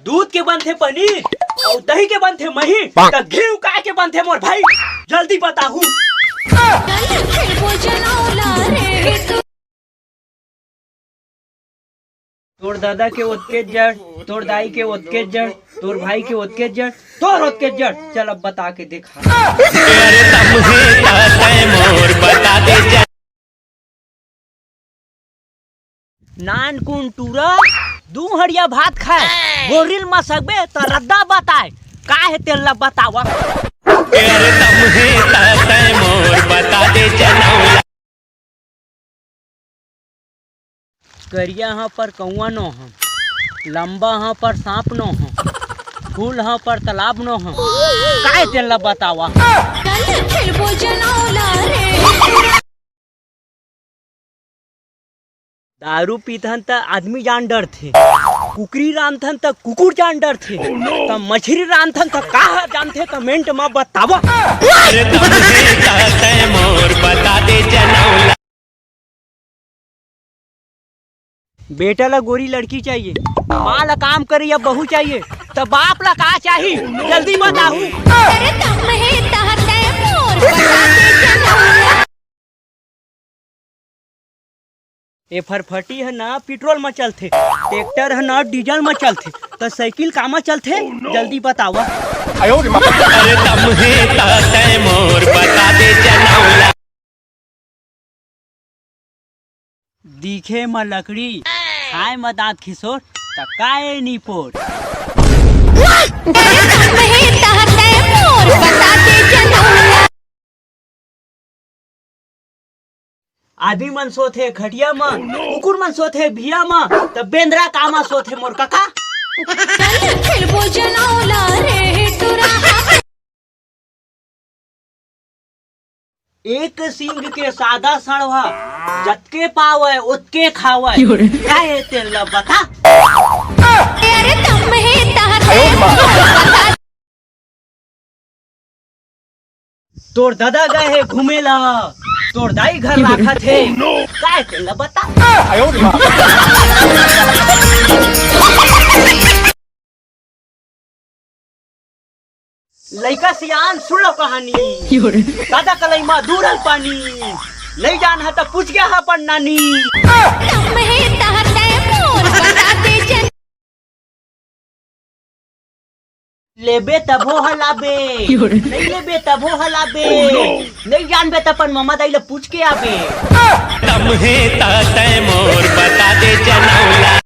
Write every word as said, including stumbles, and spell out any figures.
दूध के बनथे पनीर अउ दही के बनथे मही, त घीव काय के बनथे मोर भाई? जल्दी बताहू। तोर दादा के ओतके जड़, तोर दाई के ओतके जड़, तोर भाई के ओतके जड़, तोर ओतके जड़। चल अब बता के देखा। अरे तम हे ता तय मोर बता दे जा। नानकुन टूरा, दू हड़िया भात खाए, बोरिल म सकबे त रद्दा बताए, का हे तेला बतावा। अरे तम हे ता तय मोर बता दे जनौला। करिया ह पर कौआ नो ह, लंबा ह पर सांप नो ह, फूल ह पर तालाब नो ह, काय तेला बतावा। दारू पीथन त आदमी जान डरथे, कुकरी रांधथन त कुकुर जान डरथे, त मछरी रांधथन त का ह जानथे, कमेंट म बतावा। अरे तम हे ता तय मोर बता दे जनौला। बेटा ला गोरी लड़की चाहिए, माँ ला काम करे या बहू चाहिए, त बाप ला का चाही? जल्दी बताहू। अरे तम हे ता तय मोर बता दे जनौला। ए फरफटी ह ना पेट्रोल म चलथे, ट्रैक्टर ह ना डीजल म चलथे, त साइकिल कामा चलथे? जल्दी बतावा। अरे तम हे ता तय मोर बता दे जनौला। दिखे म लकड़ी, खाए म दांत खिसोर, त काए नी पोर। आदमी मन सोथे खटिया म, कुकुर मन सोथे भिया म, त बेंदरा कामा सोथे मोर कका। एक सींग के सादा सड़वा, जतके पावय, ओतके खावय। का हे तेन ल बता? अरे तम हे तहत तोर ददा गए हे घूमे ला, तोर दाई घर राखत हे। का हे तेन ल बता? लइका सियान सुन लो कहानी। दादा कलई मा दूरल पानी, लई जान ह त पूछ गया ह अपन नानी। तम हे तहत मोर बता दे जन। लेबे तभो हलाबे, नहीं लेबे तभो हलाबे, नहीं जानबे त अपन ममा दाई ल पूछ के आबे। तम हे तहत मोर बता दे जनौला।